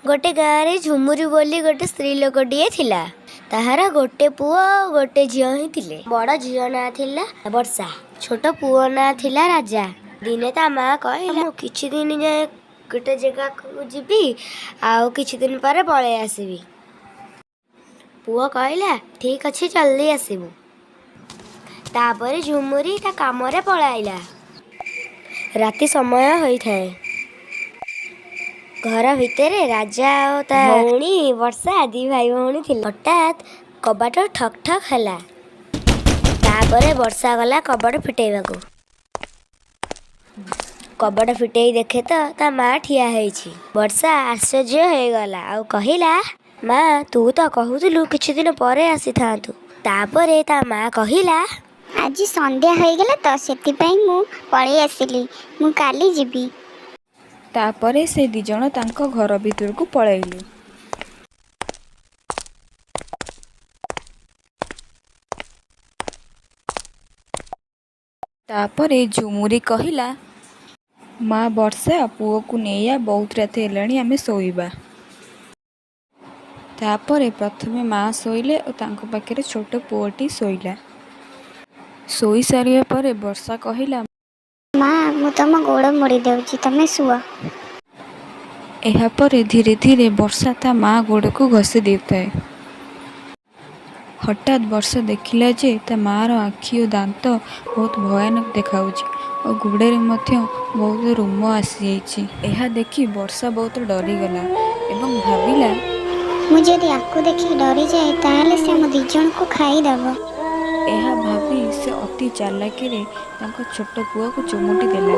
ଗୋଟେ ଗାଁରେ ଝୁମୁରି ବୋଲି ଗୋଟେ ସ୍ତ୍ରୀ ଲୋକଟିଏ ଥିଲା। ତାହାର ଗୋଟେ ପୁଅ ଆଉ ଗୋଟେ ଝିଅ ହିଁ ଥିଲେ। ବଡ଼ ଝିଅ ନାଁ ଥିଲା ବର୍ଷା, ଛୋଟ ପୁଅ ନାଁ ଥିଲା ରାଜା। ଦିନେ ତା ମା କହିଲା, ମୁଁ କିଛି ଦିନ ଯାଏ ଗୋଟେ ଜାଗାକୁ ଯିବି ଆଉ କିଛି ଦିନ ପରେ ପଳେଇ ଆସିବି। ପୁଅ କହିଲା, ଠିକ୍ ଅଛି, ଜଲ୍ଦି ଆସିବୁ। ତାପରେ ଝୁମୁରି ତା କାମରେ ପଳାଇଲା। ରାତି ସମୟ ହୋଇଥାଏ। ଘର ଭିତରେ ରାଜା ଆଉ ତା ଭଉଣୀ ବର୍ଷା ଦି ଭାଇ ଭଉଣୀ ଥିଲେ। ହଠାତ୍ କବାଟ ଠକ୍ ଠକ୍ ହେଲା। ତାପରେ ବର୍ଷା ଗଲା କବାଟ ଫିଟେଇବାକୁ। କବାଟ ଫିଟେଇ ଦେଖେ ତ ତା ମା ଠିଆ ହେଇଛି। ବର୍ଷା ଆଶ୍ଚର୍ଯ୍ୟ ହେଇଗଲା ଆଉ କହିଲା, ମା, ତୁ ତ କହୁଥିଲୁ କିଛି ଦିନ ପରେ ଆସିଥାନ୍ତୁ। ତାପରେ ତା ମା କହିଲା, ଆଜି ସନ୍ଧ୍ୟା ହୋଇଗଲା ତ, ସେଥିପାଇଁ ମୁଁ ପଳେଇ ଆସିଲି। ମୁଁ କାଲି ଯିବି। ତାପରେ ସେ ଦିଜଣ ତାଙ୍କ ଘର ଭିତରକୁ ପଳେଇଲେ। ତାପରେ ଝୁମୁରି କହିଲା, ମା ବର୍ଷା, ପୁଅକୁ ନେଇଆ, ବହୁତ ରାତି ହେଲାଣି, ଆମେ ଶୋଇବା। ତାପରେ ପ୍ରଥମେ ମା ଶୋଇଲେ ଓ ତାଙ୍କ ପାଖରେ ଛୋଟ ପୁଅଟି ଶୋଇଲା। ଶୋଇ ସାରିବା ପରେ ବର୍ଷା କହିଲା, ମା, ମୁଁ ତମ ଗୋଡ଼ ମୋଡ଼ି ଦେଉଛି, ତମେ ଶୁଅ। ଏହାପରେ ଧୀରେ ଧୀରେ ବର୍ଷା ତା ମା ଗୋଡ଼କୁ ଘଷି ଦେଉଥାଏ। ହଠାତ୍ ବର୍ଷା ଦେଖିଲା ଯେ ତା ମାର ଆଖି ଓ ଦାନ୍ତ ବହୁତ ଭୟାନକ ଦେଖାଯାଉଛି ଓ ଗୋଡ଼ରେ ମଧ୍ୟ ବହୁତ ରୁମ ଆସିଯାଇଛି। ଏହା ଦେଖି ବର୍ଷା ବହୁତ ଡରିଗଲା ଏବଂ ଭାବିଲା, ମୁଁ ଯଦି ଆକୁ ଦେଖିକି ଡରିଯାଏ, ତାହେଲେ ସେ ଆମ ଦି ଜଣଙ୍କୁ ଖାଇଦବ। ଏହା ଭାବି ସେ ଅତି ଚାଲାକିରେ ତାଙ୍କ ଛୋଟ ପୁଅକୁ ଚୁମୁଟି ଦେଲା।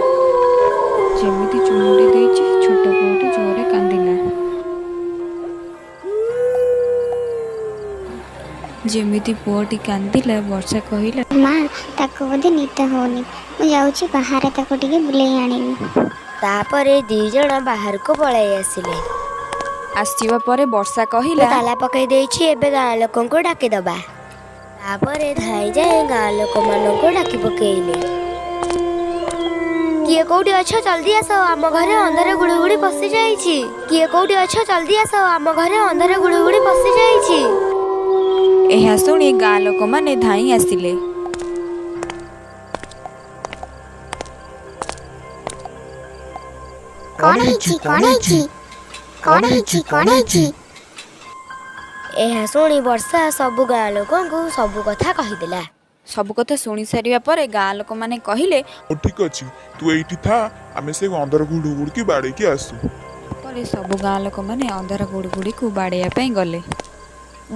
ଯେମିତି ଚୁମୁଟି ଦେଇଛି, ଛୋଟ ପୁଅଟି ଜୋରରେ କାନ୍ଦିଲା। ଯେମିତି ପୁଅଟି କାନ୍ଦିଲା, ବର୍ଷା କହିଲା, ମା, ତାକୁ ବୋଧେ ନିଦ ହଉନି। ମୁଁ ଯାଉଛି ବାହାରେ ତାକୁ ଟିକେ ବୁଲେଇ ଆଣିବି। ତାପରେ ଦି ଜଣ ବାହାରକୁ ପଳେଇ ଆସିଲେ। ଆସିବା ପରେ ବର୍ଷା ମୁଁ କହିଲା, ତାଲା ପକେଇ ଦେଇଛି, ଏବେ ଗାଁ ଲୋକଙ୍କୁ ଡାକିଦବା। ତାପରେ ଧାଇଁ ଯାଇ ଗାଁ ଲୋକମାନଙ୍କୁ ଡାକି ପକେଇଲେ। କିଏ କୋଉଠି ଅଛ, ଜଲ୍ଦି ଆସ, ଆମ ଘରେ ଅନ୍ଧାର ଗୁଡ଼ୁଗୁଡ଼ି ପଶି ଯାଇଛି। କିଏ କୋଉଠି ଅଛ, ଜଲ୍ଦି ଆସ, ଆମ ଘରେ ଅନ୍ଧାର ଗୁଡ଼ୁଗୁଡ଼ି ପଶି ଯାଇଛି। ଏହା ଶୁଣି ଗାଁ ଲୋକମାନେ ଧାଇଁ ଆସିଲେ। କଣ ହେଇଛି? କଣ ହେଇଛି? କଣ ହେଇଛି? କଣ ହେଇଛି? ଏହା ଶୁଣି ବର୍ଷା ସବୁ ଗାଁ ଲୋକଙ୍କୁ ସବୁ କଥା କହିଦେଲା। ସବୁ କଥା ଶୁଣି ସାରିବା ପରେ ଗାଁ ଲୋକମାନେ କହିଲେ, ହଉ ଠିକ୍ ଅଛି, ତୁ ଏଇଠି ଥା, ଆମେ ସେ ଅନ୍ଧାର ଘୁଡ଼ୁଘୁଡ଼ିକି ବାଡ଼େଇକି ଆସୁ। ପରେ ସବୁ ଗାଁ ଲୋକମାନେ ଅନ୍ଧାର ଗୁଡ଼ୁଗୁଡ଼ିକୁ ବାଡ଼େଇବା ପାଇଁ ଗଲେ।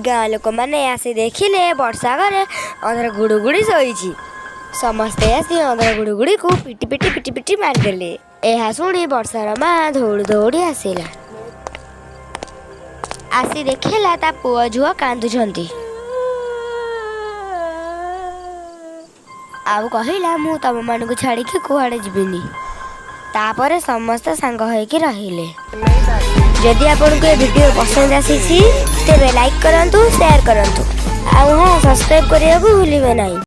ଗାଁ ଲୋକମାନେ ଆସି ଦେଖିଲେ ବର୍ଷା ଘରେ ଅନ୍ଧାର ଗୁଡ଼ୁଗୁଡ଼ି ଶୋଇଛି। ସମସ୍ତେ ଆସି ଅନ୍ଧାର ଗୁଡ଼ୁଗୁଡ଼ିକୁ ପିଟି ପିଟି ପିଟି ପିଟି ମାରିଦେଲେ। ଏହା ଶୁଣି ବର୍ଷାର ମା ଦୌଡ଼ି ଦୌଡ଼ି ଆସିଲା। ଆସି ଦେଖିଲା ତା ପୁଅ ଝିଅ କାନ୍ଦୁଛନ୍ତି ଆଉ କହିଲା, ମୁଁ ତମମାନଙ୍କୁ ଛାଡ଼ିକି କୁଆଡ଼େ ଯିବିନି। ତାପରେ ସମସ୍ତେ ସାଙ୍ଗ ହେଇକି ରହିଲେ। ଯଦି ଆପଣଙ୍କୁ ଏ ଭିଡ଼ିଓ ପସନ୍ଦ ଆସିଛି, ତେବେ ଲାଇକ୍ କରନ୍ତୁ, ସେୟାର କରନ୍ତୁ ଆଉ ହଁ, ସବସ୍କ୍ରାଇବ୍ କରିବାକୁ ଭୁଲିବେ ନାହିଁ।